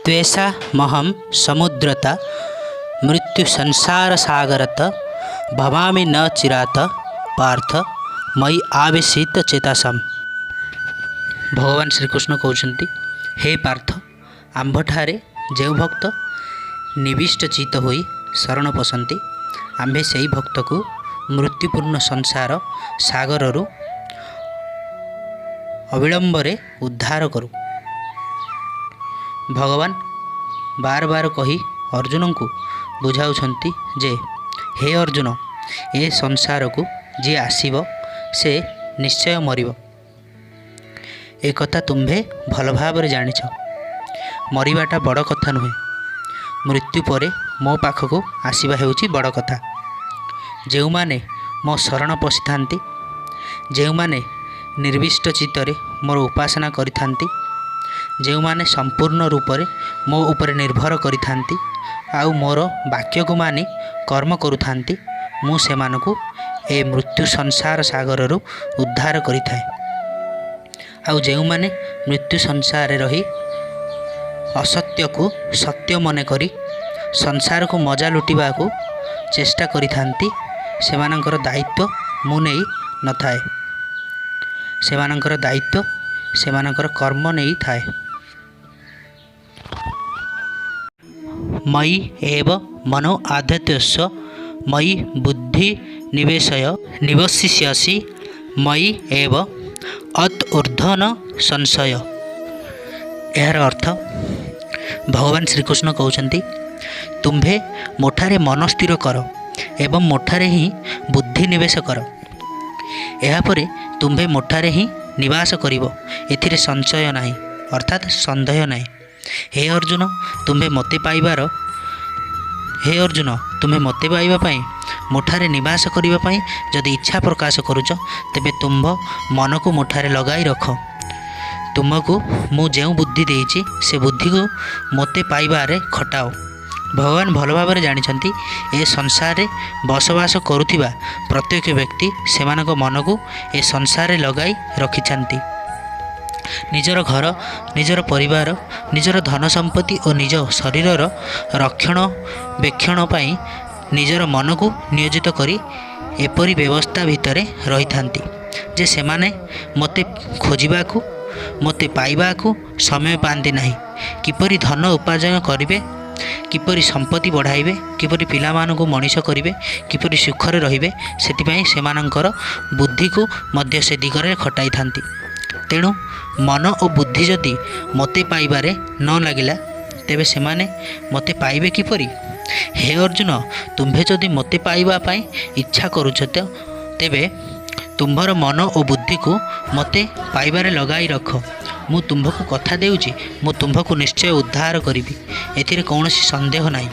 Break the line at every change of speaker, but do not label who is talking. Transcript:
ତ୍ୱେଷାମହଂ ସମୁଦ୍ଧୃତା ମୃତ୍ୟୁ ସଂସାର ସାଗରତ ଭବାମି ନ ଚିରାତ ପାର୍ଥ ମୟି ଆବେଶିତ ଚେତାସମ୍। ଭଗବାନ ଶ୍ରୀକୃଷ୍ଣ କହୁଛନ୍ତି, ହେ ପାର୍ଥ, ଆମ୍ଭଠାରେ ଯେଉଁ ଭକ୍ତ ନିବିଷ୍ଟ ଚିତ୍ତ ହୋଇ ଶରଣ ପଶନ୍ତି, ଆମ୍ଭେ ସେହି ଭକ୍ତକୁ ମୃତ୍ୟୁପୂର୍ଣ୍ଣ ସଂସାର ସାଗରରୁ ଅବିଳମ୍ବରେ ଉଦ୍ଧାର କରୁ। ଭଗବାନ ବାର ବାର କହି ଅର୍ଜୁନଙ୍କୁ ବୁଝାଉଛନ୍ତି ଯେ ହେ ଅର୍ଜୁନ, ଏ ସଂସାରକୁ ଯିଏ ଆସିବ ସେ ନିଶ୍ଚୟ ମରିବ। ଏକଥା ତୁମ୍ଭେ ଭଲ ଭାବରେ ଜାଣିଛ। ମରିବାଟା ବଡ଼ କଥା ନୁହେଁ, ମୃତ୍ୟୁ ପରେ ମୋ ପାଖକୁ ଆସିବା ହେଉଛି ବଡ଼ କଥା। ଯେଉଁମାନେ ମୋ ଶରଣ ପଶିଥାନ୍ତି, ଯେଉଁମାନେ ନିର୍ବିଷ୍ଟ ଚିତ୍ତରେ ମୋର ଉପାସନା କରିଥାନ୍ତି, ଯେଉଁମାନେ ସମ୍ପୂର୍ଣ୍ଣ ରୂପରେ ମୋ ଉପରେ ନିର୍ଭର କରିଥାନ୍ତି ଆଉ ମୋର ବାକ୍ୟକୁ ମାନି କର୍ମ କରୁଥାନ୍ତି, ମୁଁ ସେମାନଙ୍କୁ ଏ ମୃତ୍ୟୁ ସଂସାର ସାଗରରୁ ଉଦ୍ଧାର କରିଥାଏ। ଆଉ ଯେଉଁମାନେ ମୃତ୍ୟୁ ସଂସାରରେ ରହି ଅସତ୍ୟକୁ ସତ୍ୟ ମନେ କରି ସଂସାରକୁ ମଜା ଲୁଟିବାକୁ ଚେଷ୍ଟା କରିଥାନ୍ତି, ସେମାନଙ୍କର ଦାୟିତ୍ୱ ମୁଁ ନେଇ ନଥାଏ। ସେମାନଙ୍କର ଦାୟିତ୍ୱ ସେମାନଙ୍କର କର୍ମ ନେଇଥାଏ। ମୟି ଏବ ମନୋ ଆଧତ୍ୟସ୍ୟ ମୟି ବୁଦ୍ଧି ନିବେଶୟ ନିବସିଷ୍ୟସି ମୟି ଏବ ଅତ୍ ଊର୍ଦ୍ଧ୍ୱ ନ ସଂଶୟ। ଏହାର ଅର୍ଥ ଭଗବାନ ଶ୍ରୀକୃଷ୍ଣ କହୁଛନ୍ତି, ତୁମ୍ଭେ ମୋଠାରେ ମନ ସ୍ଥିର କର ଏବଂ ମୋଠାରେ ହିଁ ବୁଦ୍ଧି ନିବେଶ କର। ଏହାପରେ ତୁମ୍ଭେ ମୋଠାରେ ହିଁ ନିବାସ କରିବ, ଏଥିରେ ସଂଶୟ ନାହିଁ, ଅର୍ଥାତ୍ ସନ୍ଦେହ ନାହିଁ। ହେ ଅର୍ଜୁନ, ତୁମ୍ଭେ ମୋତେ ପାଇବାର ହେ ଅର୍ଜୁନ, ତୁମ୍ଭେ ମୋତେ ପାଇବା ପାଇଁ ମୋଠାରେ ନିବାସ କରିବା ପାଇଁ ଯଦି ଇଚ୍ଛା ପ୍ରକାଶ କରୁଛ, ତେବେ ତୁମ୍ଭ ମନକୁ ମୋଠାରେ ଲଗାଇ ରଖ। ତୁମକୁ ମୁଁ ଯେଉଁ ବୁଦ୍ଧି ଦେଇଛି, ସେ ବୁଦ୍ଧିକୁ ମୋତେ ପାଇବାରେ ଖଟାଅ। ଭଗବାନ ଭଲ ଭାବରେ ଜାଣିଛନ୍ତି, ଏ ସଂସାରରେ ବସବାସ କରୁଥିବା ପ୍ରତ୍ୟେକ ବ୍ୟକ୍ତି ସେମାନଙ୍କ ମନକୁ ଏ ସଂସାରରେ ଲଗାଇ ରଖିଛନ୍ତି। ନିଜର ଘର, ନିଜର ପରିବାର, ନିଜର ଧନ ସମ୍ପତ୍ତି ଓ ନିଜ ଶରୀରର ରକ୍ଷଣ ବେକ୍ଷଣ ପାଇଁ ନିଜର ମନକୁ ନିୟୋଜିତ କରି ଏପରି ବ୍ୟବସ୍ଥା ଭିତରେ ରହିଥାନ୍ତି ଯେ ସେମାନେ ମୋତେ ଖୋଜିବାକୁ, ମୋତେ ପାଇବାକୁ ସମୟ ପାଆନ୍ତି ନାହିଁ। କିପରି ଧନ ଉପାର୍ଜନ କରିବେ, କିପରି ସମ୍ପତ୍ତି ବଢ଼ାଇବେ, କିପରି ପିଲାମାନଙ୍କୁ ମଣିଷ କରିବେ, କିପରି ସୁଖରେ ରହିବେ, ସେଥିପାଇଁ ସେମାନଙ୍କର ବୁଦ୍ଧିକୁ ମଧ୍ୟ ସେ ଦିଗରେ ଖଟାଇଥାନ୍ତି। ତେଣୁ ମନ ଓ ବୁଦ୍ଧି ଯଦି ମୋତେ ପାଇବାରେ ନ ଲାଗିଲା, ତେବେ ସେମାନେ ମୋତେ ପାଇବେ କିପରି? ହେ ଅର୍ଜୁନ, ତୁମ୍ଭେ ଯଦି ମୋତେ ପାଇବା ପାଇଁ ଇଚ୍ଛା କରୁଛ ତ ତେବେ ତୁମ୍ଭର ମନ ଓ ବୁଦ୍ଧିକୁ ମୋତେ ପାଇବାରେ ଲଗାଇ ରଖ। ମୁଁ ତୁମ୍ଭକୁ କଥା ଦେଉଛି, ମୁଁ ତୁମ୍ଭକୁ ନିଶ୍ଚୟ ଉଦ୍ଧାର କରିବି, ଏଥିରେ କୌଣସି ସନ୍ଦେହ ନାହିଁ।